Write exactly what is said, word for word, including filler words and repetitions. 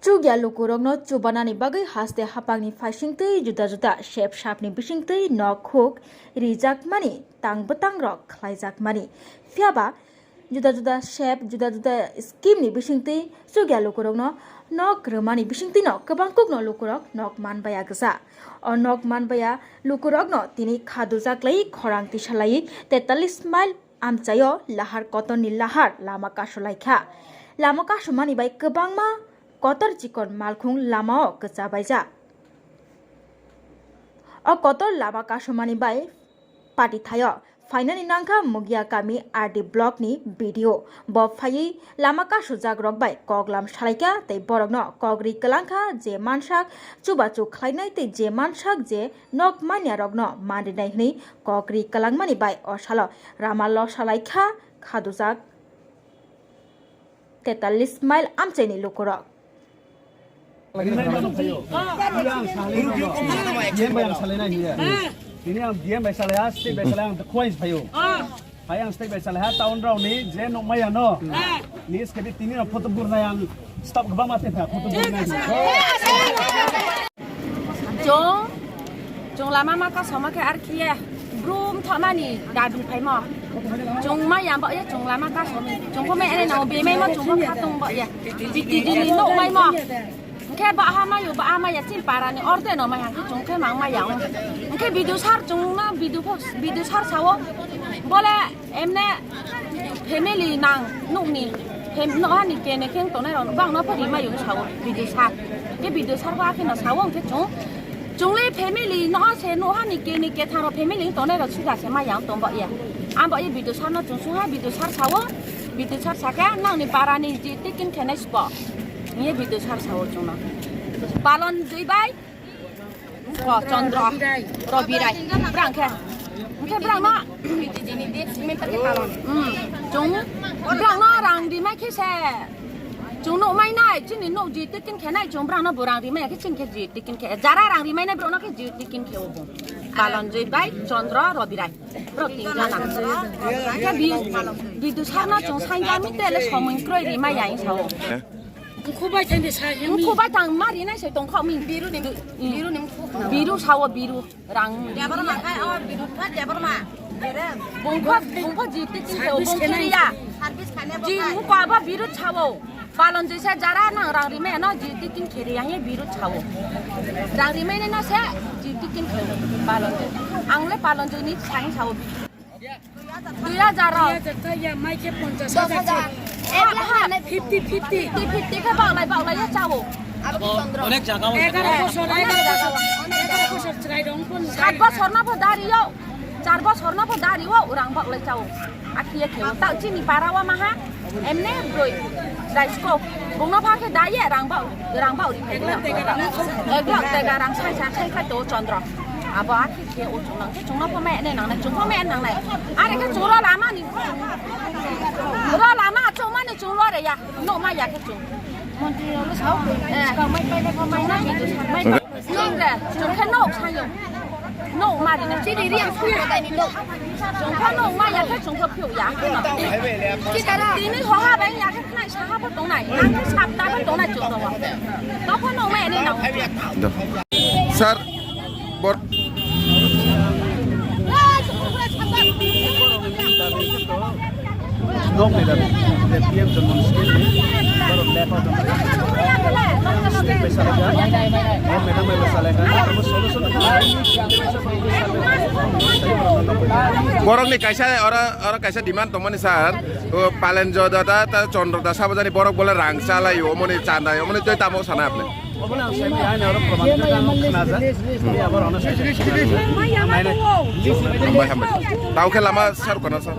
Chukya lukurokno chubanani bagwi haste haphangni phaisingtwi juda juda sep sapni bisingtwi nok huk rijakmani tang bwtangrok khlaijakmani. Phiyaba juda juda sep, juda juda scheme ni bisingtwi chukya lukurokno nok rwmani bisingtwino kwbang kukno lukurok nok manbaya gwsa. O nok manbaya lukurokno tini kha dujak lai khorang tisa lai tetalis mile amchaio lahar kotorni lahar lama kasulaikha. Lama kasumani bai kwbangma kotor chikon malkhung lamao kwchabaijak. O kotor lama kasumani bai patithaio phainani nangkha Mugia kami R D block ni B D O. Bo phaiwi lama kasujak rok bai koklam salaikha tei borokno kok ri kwlangkha je mansak chubachu khlainai tei je mansak je nok manya rokno manrinai hwnwi kok ri kwlangmani bai o salo rama lo salaikha khadujak tetalis mile amchaini lukurok. Tini ang D M bai salai na hiya. Tini ang D M bai salai ha, state bai salai ang khuai phaio. Hai ang state bai salai ha, town rao ni je nok maya no. Ni skedi tini ang photo bur nai ang stop gba ma te photo bur nai. Chwng, chwng lama ma kasoma khe ar khiye brum thokmani dabi phaimo. Chwng ma yam bo ye chwng lama kasomi. Chwng kho me ene nang bemai mo chwng kho khatung bo ye. Jiti jini nuk mai mo. Hwnkhe ba ha mayo, ba ha maya chini para ni orde no mai hwnkhe chwng khe mang maya. Hwnkhe video sar chwng na video pho, video sar sao. Bole Emne family nang nukni fam-, nohani kene keng tongnai rok bang no pho rimai yung sao video sar. Ke video sar ba ke no sao ke chung. Chungle family no se nohani kene ke tharo family tongnai rok suda se mai yang tong ba ya. Am ba ye video sar no chung sung ha video sar sao. Video sar saka nang ni para ni ji tikin kene spo. Ye video sar sao chung no. Palon dui bai. Ko Chandra, Robirai, brang khe. Hwnkhe brang no. Hmm. Chung brang no rang rimai khe se. Chung nuk mai nai, chini nuk ji tikin khe nai, chung brang no bo rang rimai khe chini khe ji tikin khe. Jara rang rimai nai brang no khe ji tikin khe obo. Palon joi bai Chandra, Robirai. Bro tin jana. Khe bi, bidu sarno chung sainjami tele somoi kroi rimai yang sao. Mukhubai thangde sa yang. Mukhubai thang mari nai se tong khao mi. Biru ni, biru ni mukhu. Biru sao biru rang. Debar ma khai o biru pha debar ma. Bungkho, bungkho jiti tin se bungkho ya. Service khane bo. Ji mukho abo biru sao. Palon joi se jara nang rang rimai no jiti tin kheri yang ye biru sao. Rang rimai ne no se jiti tin kheri palon joi. Ang le palon joi ni sang sao. Dui hajar rok. Dui hajar ta ya, mai khe ponchas hajar se. Ek lakh. Fifty, fifty. Fifty, fifty khe baklai, baklai ya chao. Onek jaga o. Egaro bosor, egaro bosor. Egaro bosor chwrai rong pon. Sat bosor no pho dari yo. Char bosor no pho dari o, rang baklai chao. Akhiye khe o. Ta chini para wa maha. Emne broi. Dai sko. Bungno pha khe dai ye, rang bak, rang bak ri phai. Ek lakh tega rang sai sa, sai khai to Chandra. Abo akhi Khe o chwng nang khe chwngno pho mai nai nang nai, chwng pho mai nang nai. Are khe chwng ro lama ni. Ro lama chwng mani chwng ro re ya. No ma ya khe chwng. Montri ro sao. Eh. Ka mai pai le pho mai nai. Mai. Chwng re, chwng khe no sa yo. No ma ri na. Chini ri ang su ya dai ni no. Chwng pho no ma ya khe chwng pho phyo ya. Ki kara? Tini ho ha bai ya khe. Nai saha bo tongnai, ang khe sapta bo tongnai chwng tongo. Tokho no mai ani nang. Sir, bor- Nok ni dabi, P M Janman scheme ni, borok lepa tong. Scheme bai salai kha, o madam bai salai kha, abo solution. Borok ni kaisa oro, oro kaisa demand tongmani sir. O Palenjo da, da, da, Chandra da, sabo jani borok bole rang chalai, omoni chandai, omoni tei tamo sana apni. Obo na ang sai, ai na oro proman khe ang khna ja. Ni abo rano sai. Hambai, hambai. Tao khe lama sar kono sir.